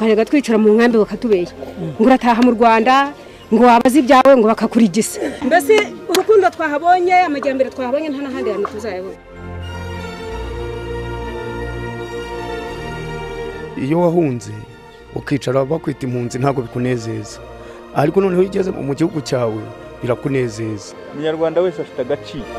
Twajyaga twicara mu nkambi bakatubeshya ngo urataha mu Rwanda, ngo wabaze ibyawe ngo bakakurigisa. Mbese urukundo twahabonye, amajyambere twahabonye, nta n'ahandi hantu tuzayabona. Iyo wahunze ukicara bakwita impunzi ntabwo bikunezeza, ariko noneho iyo ugeze mu gihugu cyawe birakunezeza. Umunyarwanda wese afite agaciro.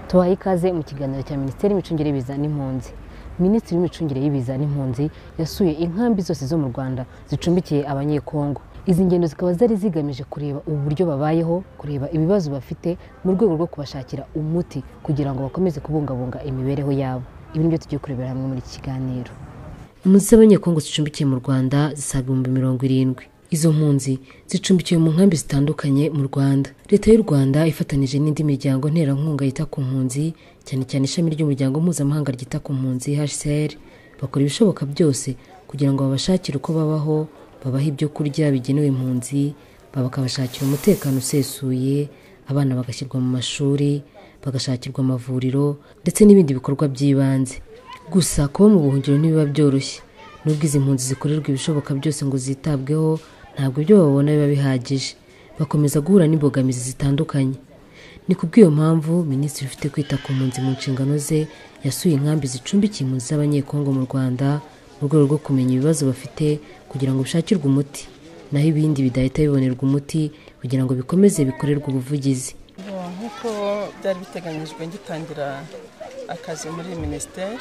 Tubaha ikaze mu kiganiro cya Minisiteri y'Imicungire y'Ibiza n'Impunzi. Minisitiri w'Imicungire y'Ibiza n'Impunzi yasuye inkambi zose zo mu Rwanda zicumbikiye Abanyekongo. Izi ngendo zikaba zari zigamije kureba uburyo babayeho, kureba ibibazo bafite mu rwego rwo kubashakira umuti kugira ngo bakomeze kubungabunga imibereho yabo. Ibi nibyo tugiye kurebera hamwe muri iki kiganiro. Impunzi z'Abanyekongo zicumbikiye mu Rwanda zisaga 70,000. Izo mpunzi zicumbikiwe mu nkambi zitandukanye mu Rwanda. Leta y'u Rwanda ifatanije n'indi miryango nterankunga yita ku mpunzi, cyane cyane ishami ry'umuryango mpuzamahanga ryita ku mpunzi HCR, bakora ibishoboka byose kugira ngo babashakire uko babaho, babahe ibyo kurya bigenewe impunzi, bakabashakira umutekano usesuye, abana bagashyirwa mu mashuri, bagashakirwa amavuriro ndetse n'ibindi bikorwa by'ibanze. Gusa kuba mu buhungiro ntibiba byoroshye. Nubwo izi mpunzi zikorerwa ibishoboka byose ngo zitabweho, ntabwo ibyo babona biba bihagije. Bakomeza guhura n'imbogamizi zitandukanye. Ni kubw'iyo mpamvu Minisitiri ufite kwita ku mpunzi mu nshingano ze yasuye inkambi zicumbikiye impunzi z'Abanyekongo mu Rwanda mu rwego rwo kumenya ibibazo bafite kugira ngo bishakirwe umuti, naho ibindi bidahita bibonerwa umuti kugira ngo bikomeze bikorerwe ubuvugizi. Nk'uko byari biteganyijwe ngitangira akazi muri minisiteri,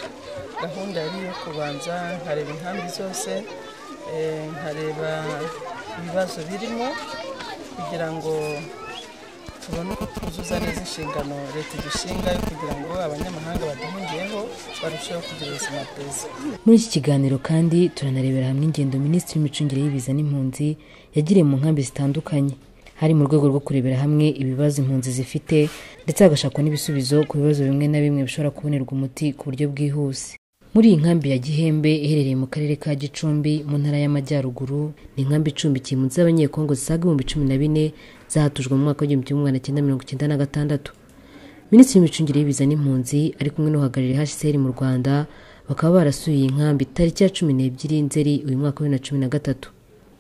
gahunda yari iyo kubanza nkareba inkambi zose, nkareba ibibazo birimo kugira ngo tubone uko twuzuza neza inshingano leta idushinga yo kugira ngo abanyamahanga baduhungiyeho barusheho kugira ubuzima bwiza. Muri iki kiganiro kandi turanarebera hamwe ingendo Minisitiri w'Imicungire y'Ibiza n'Impunzi yagiriye mu nkambi zitandukanye, hari mu rwego rwo kurebera hamwe ibibazo impunzi zifite ndetse hagashakwa n'ibisubizo ku bibazo bimwe na bimwe bishobora kubonerwa umuti ku buryo bwihuse. Muri iyi nkambi ya Gihembe iherereye mu karere ka Gicumbi mu ntara y'Amajyaruguru, ni inkambi icumbikiye impunzi z'Abanyekongo zisaga 14,000 zahatujwe mu mwaka wa 1996. Minisitiri w'Imicungire y'Ibiza n'Impunzi ari kumwe n'uhagarariye HCR mu Rwanda bakaba barasuye iyi nkambi tariki ya 12 Nzeri uyu mwaka wa 2013.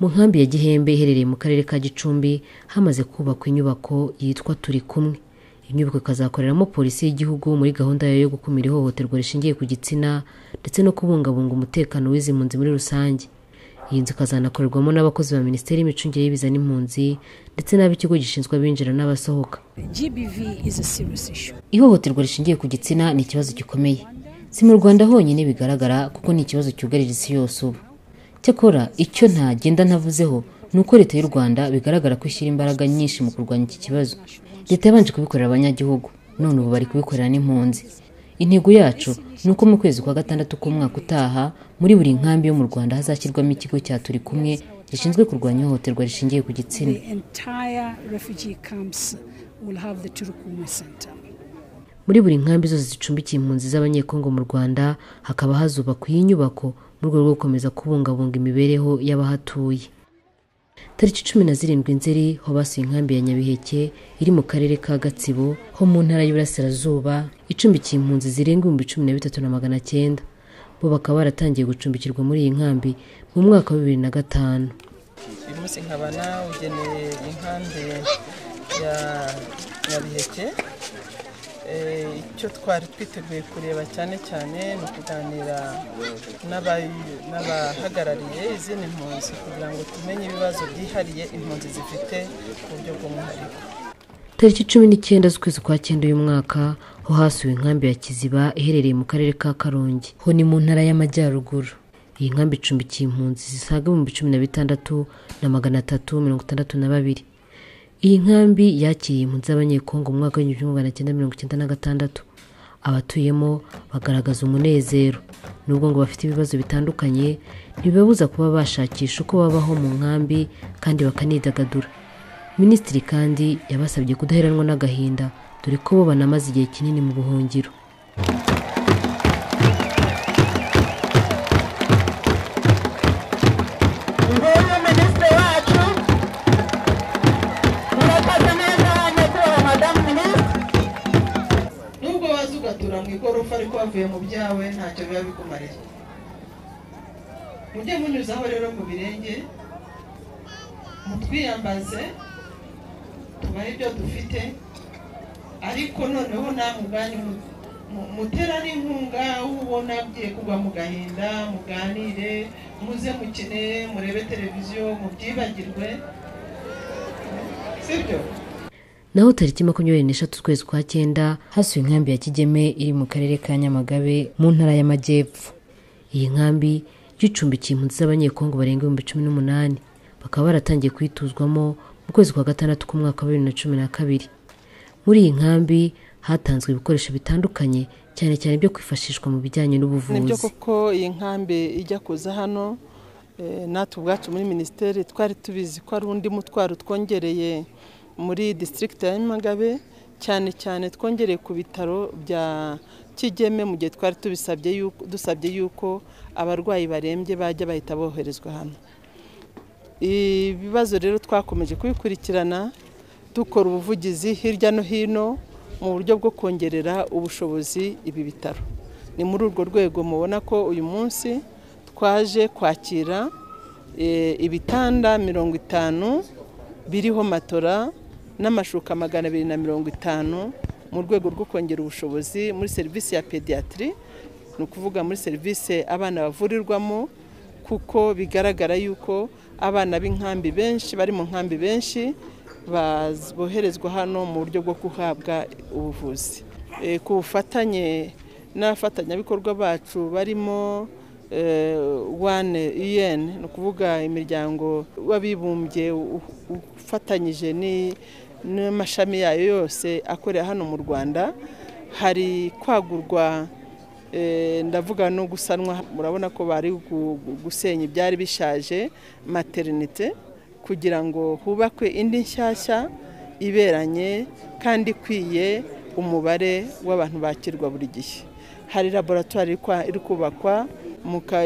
Mu nkambi ya Gihembe iherereye mu karere ka Gicumbi hamaze kubakwa inyubako yitwa Turi Kumwe. Inyubako ikazakoreramo polisi y'igihugu muri gahunda yayo yo gukumira ihohoterwa rishingiye ku gitsina ndetse no kubungabunga umutekano w'izi mpunzi muri rusange. Iyi nzu ikazanakorerwamo n'abakozi ba Minisiteri y'Imicungire y'Ibiza n'Impunzi ndetse n'ab'ikigo gishinzwe abinjira n'abasohoka. GBV is a serious issue. Ihohoterwa rishingiye ku gitsina ni ikibazo gikomeye. Si mu Rwanda honyine bigaragara kuko ni ikibazo cyugarije isi yose ubu. Cyakora icyo ntagenda ntavuzeho ni uko leta y'u Rwanda bigaragara ko ishyira imbaraga nyinshi mu kurwanya iki kibazo. Leta yabanje kubikorera abanyagihugu, none ubu bari kubikorera n'impunzi. Intego yacu ni uko mu kwezi kwa gatandatu k'umwaka utaha muri buri nkambi yo mu Rwanda hazashyirwamo ikigo cya Turi Kumwe gishinzwe kurwanya ihohoterwa rishingiye ku gitsina. The entire refugee camps will have the Turikumwe Center. Muri buri nkambi zose zicumbikiye impunzi z'Abanyekongo mu Rwanda hakaba hazubakwa iyi nyubako mu rwego rwo gukomeza kubungabunga imibereho y'abahatuye. Tariki 17 Nzeri ho basuye inkambi ya Nyabiheke iri mu karere ka Gatsibo ho mu ntara y'Iburasirazuba icumbikiye impunzi zirenga 13,900. Bo bakaba baratangiye gucumbikirwa muri iyi nkambi mu mwaka wa 2005. Uyu munsi nkaba nawugeneye inkambi ya Nyabiheke. Icyo twari twiteguye kureba cyane cyane ni ukuganira n'abahagarariye izindi mpunzi kugira ngo tumenye ibibazo byihariye impunzi zifite ku buryo bw'umwihariko. Tariki 19 z'ukwezi kwa 9 uyu mwaka ho hasuwe inkambi ya Kiziba iherereye mu karere ka Karongi, ho ni mu ntara y'Amajyaruguru. Iyi nkambi icumbikiye impunzi zisaga 16,362. Iyi nkambi yakiriye impunzi z'Abanyekongo mu mwaka wa 1996. Abatuyemo bagaragaza umunezero nubwo ngo bafite ibibazo bitandukanye, ntibibabuza kuba bashakisha uko babaho mu nkambi kandi bakanidagadura. Minisitiri kandi yabasabye kudaheranwa n'agahinda dore ko bo banamaze igihe kinini mu buhungiro. Nguyu minisitiri wacu Byavuye mu byawe ntacyo biba bikumariye. Mujye munyuzaho rero mu birenge, mutwiyambaze tubahe ibyo dufite, ariko noneho namwe ubwanyu muterane inkunga. Ubona agiye kugwa mu gahinda, muganire, muze mukine, murebe televiziyo, mubyibagirwe, sibyo? Naho tariki 23 z'ukwezi kwa 9 hasuwe inkambi ya Kigeme iri mu karere ka Nyamagabe mu ntara y'Amajyepfo. Iyi nkambi gicumbikiye impunzi z'Abanyekongo barenga 18,000, bakaba baratangiye kuyituzwamo mu kwezi kwa 6 k'umwaka wa 2012. Muri iyi nkambi hatanzwe ibikoresho bitandukanye, cyane cyane byo kwifashishwa mu bijyanye n'ubuvuzi. Nibyo koko iyi nkambi ijya kuza hano, natwe ubwacu muri minisiteri twari tubizi ko ari undi mutwaro twongereye muri district ya Nyamagabe, cyane cyane twongereye ku bitaro bya Kigeme, mu gihe twari tubisabye yuko dusabye yuko abarwayi barembye bajya bahita boherezwa hano. Ibibazo rero twakomeje kubikurikirana, dukora ubuvugizi hirya no hino mu buryo bwo kongerera ubushobozi ibi bitaro. Ni muri urwo rwego mubona ko uyu munsi twaje kwakira ibitanda 50 biriho matora n'amashuka 250 mu rwego rwo kongera ubushobozi muri serivisi ya pediatri, ni ukuvuga muri serivisi abana bavurirwamo, kuko bigaragara yuko abana b'inkambi benshi bari mu nkambi benshi boherezwa hano mu buryo bwo guhabwa ubuvuzi. Ku bufatanye n'abafatanyabikorwa bacu barimo One UN, ni ukuvuga imiryango w'abibumbye ufatanyije n'amashami yayo yose akorera hano mu Rwanda, hari kwagurwa, ndavuga no gusanwa. Murabona ko bari gusenya ibyari bishaje maternité kugira ngo hubakwe indi nshyashya iberanye kandi ikwiye umubare w'abantu bakirwa buri gihe. Hari laboratoire iri kubakwa.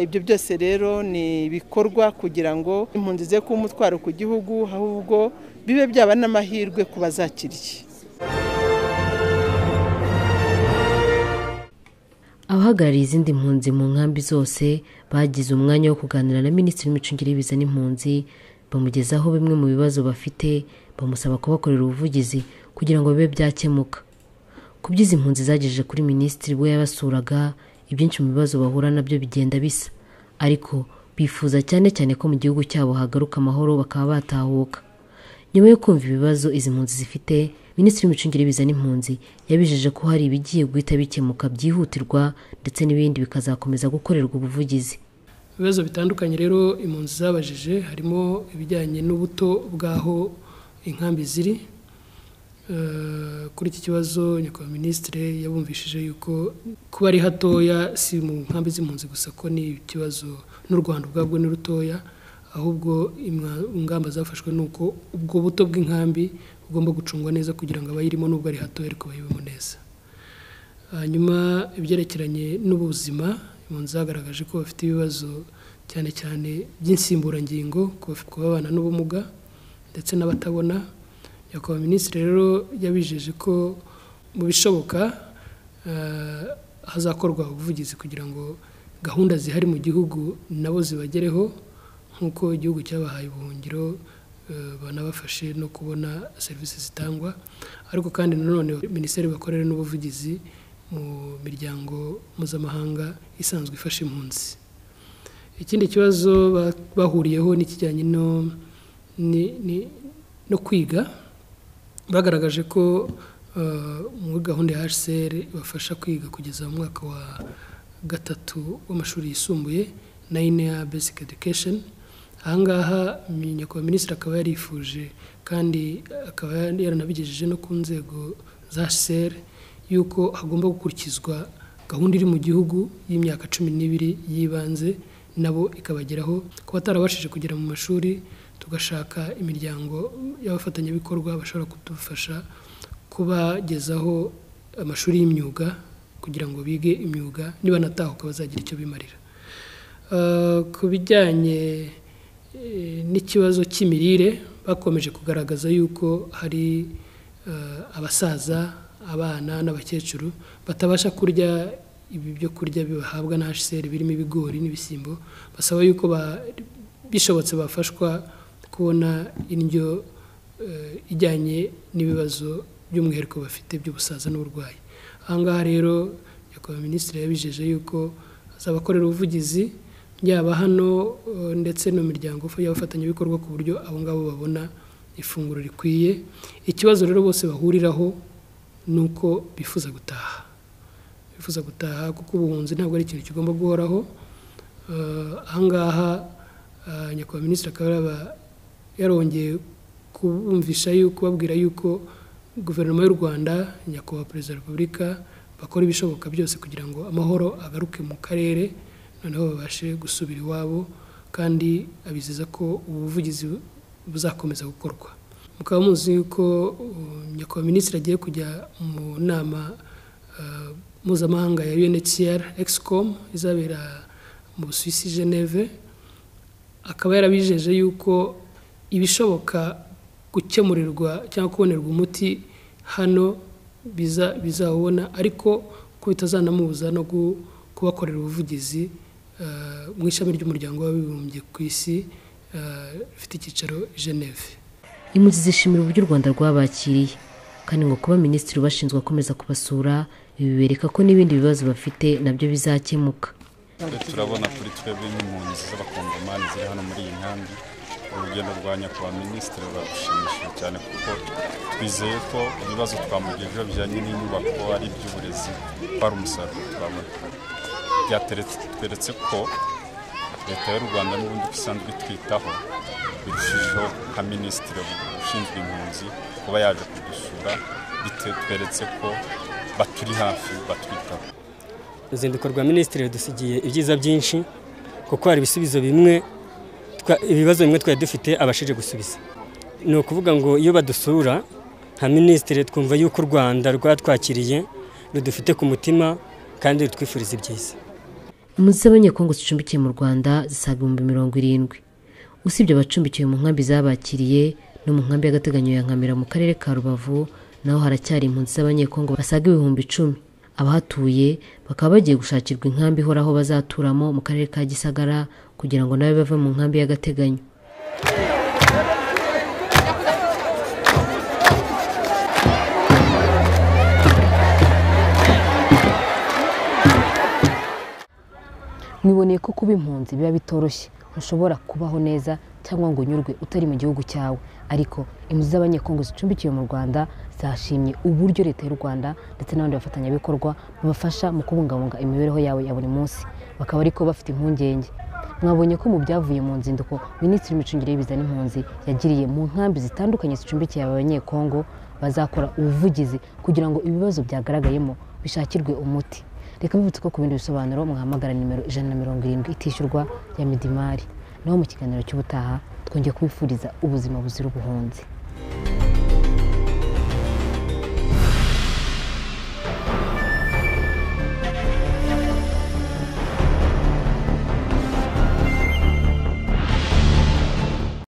Ibyo byose rero ni ibikorwa kugira ngo impunzi ze kuba umutwaro ku gihugu, ahubwo bibe byaba n'amahirwe ku bazakiriye. Abahagarariye izindi mpunzi mu nkambi zose bagize umwanya wo kuganira na Minisitiri w'Imicungire y'Ibiza n'Impunzi, bamugezaho bimwe mu bibazo bafite, bamusaba kubakorera ubuvugizi kugira ngo bibe byakemuka. Ku by'izi mpunzi zagejeje kuri minisitiri we yabasuraga, ibyinshi mu bibazo bahura nabyo bigenda bisa, ariko bifuza cyane cyane ko mu gihugu cyabo hagaruka amahoro bakaba batahuka. Nyuma yo kumva ibibazo izi mpunzi zifite, Minisitiri w'Imicungire y'Ibiza n'Impunzi yabijeje ko hari ibigiye guhita bikemuka byihutirwa ndetse n'ibindi bikazakomeza gukorerwa ubuvugizi. Ibibazo bitandukanye rero impunzi zabajije harimo ibijyanye n'ubuto bw'aho inkambi ziri. Kuri iki kibazo nyakubahwa minisitiri yabumvishije yuko kuba ari hatoya si mu nkambi z'impunzi gusa, ko ni ikibazo n'u Rwanda ubwabwo ni rutoya, ahubwo ingamba zafashwe ni uko ubwo buto bw'inkambi bugomba gucungwa neza kugira ngo abayirimo nubwo ari hatoya ariko bayibemo neza. Hanyuma ibyerekeranye n'ubuzima, impunzi zagaragaje ko bafite ibibazo cyane cyane by'insimburangingo ku babana n'ubumuga ndetse n'abatabona. Nyakubahwa minisitiri rero yabijeje ko mu bishoboka hazakorwa ubuvugizi kugira ngo gahunda zihari mu gihugu nabo zibagereho, nk'uko igihugu cyabahaye ubuhungiro banabafashe no kubona serivisi zitangwa. Ariko kandi nanone minisiteri bakorera n'ubuvugizi mu miryango mpuzamahanga isanzwe ifasha impunzi. Ikindi kibazo bahuriyeho n'ikijyanye no kwiga, bagaragaje ko muri gahunda ya HCR bafasha kwiga kugeza mu mwaka wa 3 w'amashuri yisumbuye na ya basic education. Ahangaha nyakubahwa minisitiri akaba yarifuje kandi akaba yaranabigejeje no ku nzego za HCR yuko hagomba gukurikizwa gahunda iri mu gihugu y'imyaka 12 y'ibanze, nabo ikabageraho. Ku batarabashije kugera mu mashuri, tugashaka imiryango y'abafatanyabikorwa bashobora kudufasha kubagezaho amashuri y'imyuga kugira ngo bige imyuga, nibanatahuka bazagira icyo bimarira. Ku bijyanye n'ikibazo cy'imirire, bakomeje kugaragaza yuko hari abasaza, abana n'abakecuru batabasha kurya ibi byo kurya bibahabwa na HCR birimo ibigori n'ibishyimbo, basaba yuko bishobotse bafashwa kubona indyo ijyanye n'ibibazo by'umwihariko bafite by'ubusaza n'uburwayi. Aha ngaha rero nyakubahwa minisitiri yabijeje yuko azabakorera ubuvugizi yaba hano ndetse no mu miryango y'abafatanyabikorwa ku buryo abo ngabo babona ifunguro rikwiye. Ikibazo rero bose bahuriraho ni uko bifuza gutaha, kuko ubuhunzi ntabwo ari ikintu kigomba guhoraho. Aha ngaha nyakubahwa minisitiri akaba yarongeye kubumvisha yuko babwira yuko guverinoma y'u Rwanda, nyakubahwa perezida wa repubulika, bakora ibishoboka byose kugira ngo amahoro agaruke mu karere, noneho babashe gusubira iwabo, kandi abizeza ko ubuvugizi buzakomeza gukorwa. Mukaba muzi yuko nyakubahwa minisitiri agiye kujya mu nama mpuzamahanga ya UNHCR EXCOM izabera mu Busuwisi Geneve, akaba yarabijeje yuko ibishoboka gukemurirwa cyangwa kubonerwa umuti hano bizawubona, ariko ko bitazanamubuza no kubakorera ubuvugizi mu ishami ry'umuryango w'abibumbye ku isi rifite icyicaro Geneve. Impunzi zishimira uburyo u Rwanda rwabakiriye, kandi ngo kuba minisitiri ubashinzwe akomeza kubasura ibi bibereka ko n'ibindi bibazo bafite nabyo bizakemuka. Turabona kuri twebwe nk'impunzi z'abakongomani ziri hano muri iyi nkambi, urugendo rwa nyakubahwa minisitiri ruradushimishije cyane, kuko twizeye ko ibibazo twamugejejeho bijyanye n'inyubako ari iby'uburezi ko ari umusaruro twabona. Byatweretse ko leta y'u Rwanda n'ubundi isanzwe itwitaho, birushijeho nka minisitiri ushinzwe impunzi kuba yaje kudusura, bitweretse ko baturi hafi batwitaho. Uruzinduko rwa minisitiri rudusigiye ibyiza byinshi, kuko hari ibisubizo bimwe, ibibazo bimwe twari dufite abashije gusubiza. Ni ukuvuga ngo iyo badusura nka minisitiri twumva yuko u Rwanda rwatwakiriye, rudufite ku mutima kandi rutwifuriza ibyiza. Impunzi z'abanyekongo zicumbikiye mu Rwanda zisaga 70,000. Usibye abacumbikiwe mu nkambi zabakiriye no mu nkambi y'agateganyo ya Nkamira mu karere ka Rubavu, naho haracyari impunzi z'abanyekongo basaga 10,000. Abahatuye bakaba bagiye gushakirwa inkambi ihoraho bazaturamo mu karere ka Gisagara kugira ngo nabe bave mu nkambi y'agateganyo. Mwiboneye ko kuba impunzi biba bitoroshye, ntushobora kubaho neza cyangwa ngo unyurwe utari mu gihugu cyawe. Ariko impunzi z'abanyekongo zicumbikiwe mu Rwanda zashimye uburyo leta y'u Rwanda ndetse n'abandi bafatanyabikorwa babafasha mu kubungabunga imibereho yabo ya buri munsi, bakaba ariko bafite impungenge. Mwabonye ko mu byavuye mu nzinduko minisitiri w'imicungire y'ibiza n'impunzi yagiriye mu nkambi zitandukanye zicumbikiye aba banyekongo, bazakora ubuvugizi kugira ngo ibibazo byagaragayemo bishakirwe umuti. Reka mbibutse ko ku bindi bisobanuro mwahamagara nimero 170 itishyurwa ya Midimari. Naho mu kiganiro cy'ubutaha twongeye kubifuriza ubuzima buzira ubuhunzi.